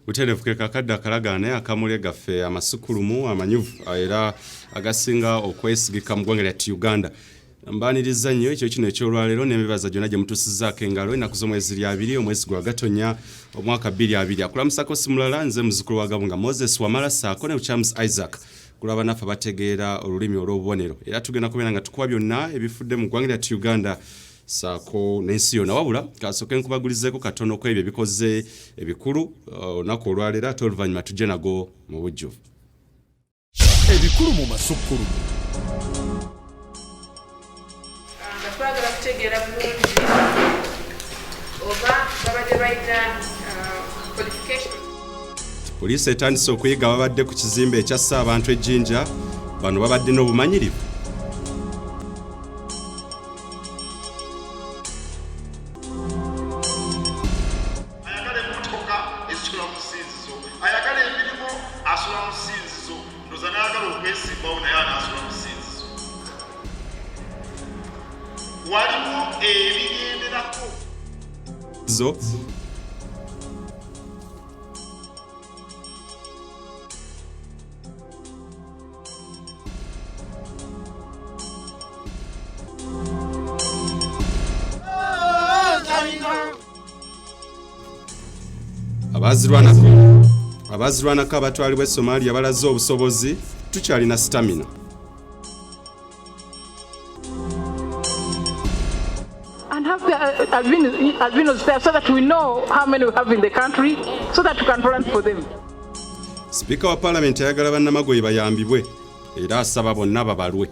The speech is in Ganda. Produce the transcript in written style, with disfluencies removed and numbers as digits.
Butereevu ke kakadde akalagaane akamule gaffe amasukulumu amanyuvu era agasinga okwesigika mu ggwanga lyattu Uganda. Mbaaniriza nnyo ekyo kino eky'olwaleero n'emibaza gyonna gye mutuusizzaako engalo ennaku z'omwezi ziri abiri omwezi gwa Gatonnya omwaka bbiri abiri. Akulamusako si mulala nze muzzukulu wa Gabunga Moses Wamala ssaako ne Charles Isaac kulaba naffe abategeera olulimi olw'obubonero era tugenda kubeera nga tukuwa byonna ebifudde mu ggwanga lyattu Uganda saako n'ensi yonna wabula kasooke nkubagulizeeko katono ku ebyo ebikoze ebikulu olunaku olwaleero ate oluvannyuma tujje nago mu bujjuvu. Ebikulu mu masukkulumu. Nga twagala kutegeera bulungi oba babadde balina qualification. Poliisi etandise okuyiga ababadde ku kizimbe ekyasse abantu e Jinja. Bano babadde n'obumanyirivu. Ayagala emmotoka esula mu ssinzizo, ayagala emirimu asula mu ssinzizo, ndoza n'ayagala okwesimbawo naye anaasula mu ssinzizo. Waliwo ebigenderako. Zo. Abaazirwanako abaazirwanako abatwalibwa e Somalia balaze obusobozi tukyalina stamina. And have the albinos there so that we know how many we have in the country so that we can plan for them. Sipiika wa Palamenti ayagala bannamagoye bayambibwe era asaba bonna babalwe.